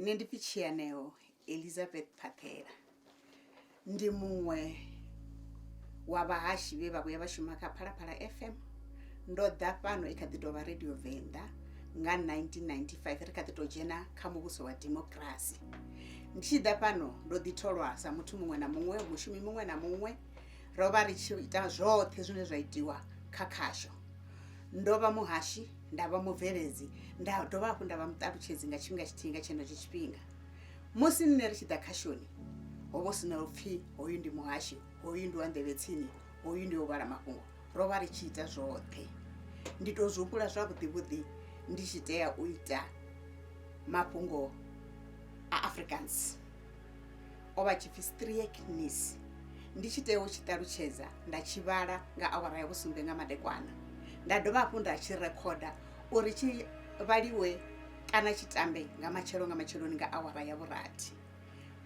Nṋe ndi pfi Tshianeo Elizabeth Phathela ndi muṅwe wa vhahashi vhe vha vhuya vha shuma kha Phalaphala FM ndo ḓa fhano i kha ḓi tovha radio Venḓa nga 1995 ri kha ḓi to dzhena kha muvhuso wa demokirasi ndi tshi ḓa fhano ndo ḓi tholwa sa muthu muṅwe na muṅwe mushumi muṅwe na muṅwe ro vha ri tshi ita zwoṱhe zwine zwa itiwa kha khasho ndo vha muhashi nda vha mubveledzi nda dovha hafhu nda vha muṱalutshedzi nga tshifhinga tshithihi nga tshenetsho tshifhinga musi nṋe ri tshi ḓa khashoni ho vha hu si na upfhi hoyu ndi muhashi hoyu ndi wa nḓevhe tsini hoyu ndi u vhala mafhungo ro vha ri tshi ita zwoṱhe ndi to zwi humbula zwavhuḓi vhuḓi ndi tshi tea u ita mafhungo a Afrikaans o vha tshi pfi Streeknuus ndi tshi tea u tshi ṱalutshedza nda tshi vhala nga awara ya vhusumbe nga madekwana nda dovha hafhu nda tshi rekhoda uri tshi vhaliwe kana tshi tambe nga matshelo nga matsheloni nga awara ya vhurathi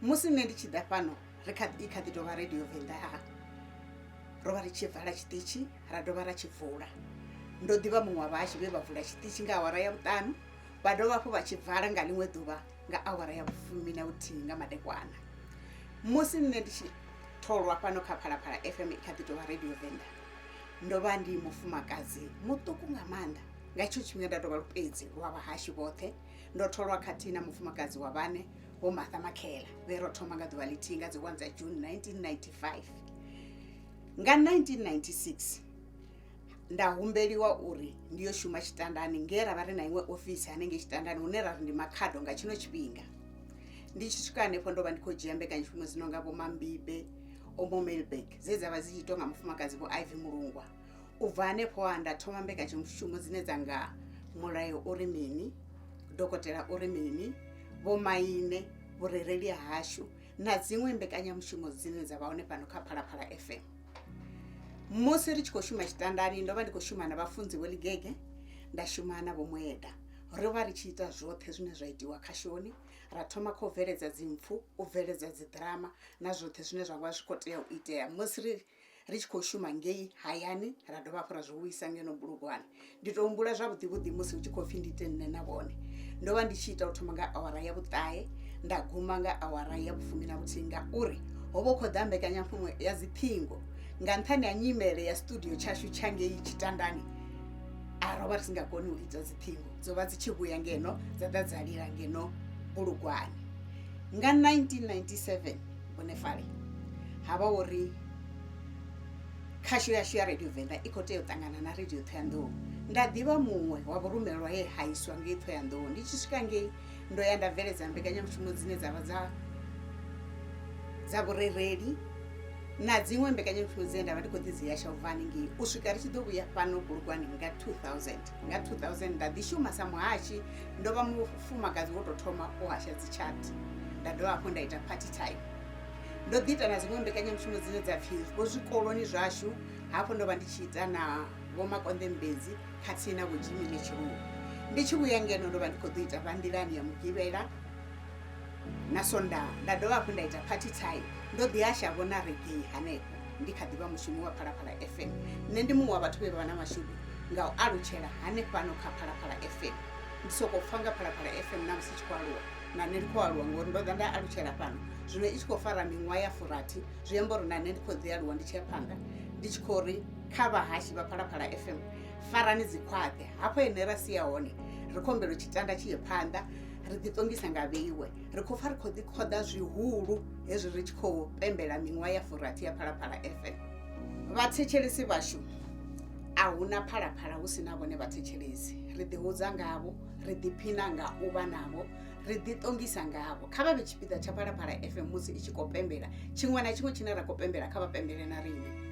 musi nṋe ndi tshi ḓa fhano ri kha i kha ḓi tovha radio Venḓa ro vha ri tshi vala tshiṱitshi ra dovha ra tshi vula ndo ḓivha muṅwe wa vhahashu vhe vha vula tshiṱitshi nga awara ya vhuṱanu vha dovha hafhu vha tshi vala nga ḽiṅwe ḓuvha nga awara ya vhufumi na vhuthihi nga madekwana musi nṋe ndi tshi tholwa fhano kha Phalaphala FM i kha ḓi tovha radio Venḓa ndo vha ndi mufumakadzi muṱuku nga maanḓa nga hetsho tshifhinga nda tovha lupedzi lwa vhahashu vhoṱhe ndo tholwa khathihi na mufumakadzi wa vhane vho Martha Makhela vhe ro thoma nga ḓuvha ḽithihi nga dzi 1 dza June 1995 nga 1996 nda humbeliwa uri ndi yo shuma tshitandani nge ra vha ri na iṅwe ofisi hanengei tshitandani hune ra ri ndi makhado nga tshino tshifhinga ndi tshi swika hanefho ndo vha ndi khou dzhia mbekanyamushumo dzi nonga vho mambibe omo mailbag dze dza vha dzi tshi itwa nga mufumakadzi vho Ivy Mulungwa u bva hanefho ha nda thoma mbekanyamushumo dzine dza nga mulayo uri mini dokotela uri mini vho maine vhurereli hashu na dziṅwe mbekanyamushumo dzine dza vha hone fhano kha Phalaphala FM musi ri tshi khou shuma tshitandani ndo vha ndi khou shuma na vhafunzi vho Ligege nda shuma na vho Mueda ro vha ri tshi ita zwoṱhe zwine zwa itiwa khashoni ra thoma kha u bveledza dzimpfu u bveledza dzi ḓirama na zwoṱhe zwine zwa vha zwi kho tea u itea musi ri ri tshi khou shuma ngei hayani ra dovha hafhu ra zwi vhuisa ngeno bulugwane ndi to humbula zwavhuḓi vhuḓi musi hu tshi khou pfhi ndi ite nṋe na vhone ndo vha ndi tshi ita u thoma nga awara ya vhuṱahe nda guma nga awara ya vhufumi na vhuthihi ngauri ho vha hu khou ḓa mbekanyamushumo ya dziṱhingo nga nṱhani ha nyimele ya studio tshashu tsha ngei tshitandani a ro vha ri si nga koni u ita dziṱhingo dzo vha dzi tshi vhuya ngeno dza ḓa dza lila ngeno bulugwane nga 1997 bonefale ha vha uri khasho yashu ya radio Venḓa i khou tea u ṱangana na radio Ṱhohoyanḓou nda ḓivha muṅwe wa vhurumelwa he ha iswa ngei Ṱhohoyanḓou ndi tshi swika ngei ndo ya nda bveledza mbekanyamushumo dzine dza vha dza dza vhurereli na dziṅwe mbekanyamushumo dzine nda vha ndi khou ḓi dzi hasha u bva haningei u swika ri tshi ḓo vhuya fhano Bulugwane nga 2000 nga 2000 nda ḓi shuma sa muhashi ndo vha mufumakadzi wo tou thoma u hasha dzi chat nda dovha hafhu nda ita party time ndo ḓi ita na dziṅwe mbekanyamushumo dzine dza pfhi vho zwikoloni zwashu hafho ndo vha ndi tshi ita na vho Makonde Mbedzi khathihi na vho Jimmy Netshiluwa ndi tshi vhuya ngeno ndo vha ndi khou ḓo ita vha nḓilani ya mugivhela na Sondaha nda dovha hafhu nda ita party time ndo ḓi hasha vho na reggae hanefho ndi kha ḓivha mushumi wa Phalaphala FM nṋe ndi muṅwe wa vhathu vhe vha vha na mashudu nga u alutshela hanefhano kha Phalaphala FM ndi sokou pfa nga Phalaphala FM na musi tshi khou aluwa na nṋe ndi khou aluwa ngori ndo ḓa nda alutshela fhano zwino i tshi khou fara miṅwaha ya furathi zwi amba uri na nṋe ndi khou ḓi aluwa ndi tshi ya phanḓa ndi tshi khou ri kha vhahashi vha Phalaphala FM farani dzi khwaṱhe hafho ene ra sia hone ri khou humbela tshitanda tshi ye phanḓa ri ḓi ṱongisa nga vheiwe ri khou pfa ri khou ḓi khoḓa zwihulu hezwi ri tshi khou pembela miṅwaha ya furathi ya Phalaphala FM vhathetshelesi vhashu a huna phalaphala hu si na vhone vhathetshelesi ri ḓi hudza ngavho ri ḓiphina nga u vha navho ri ḓi ṱongisa ngavho kha vha vhe tshipiḓa tsha Phalaphala FM musi i tshi khou pembela tshiṅwe na tshiṅwe tshine ra khou pembela kha vha pembele na riṋe.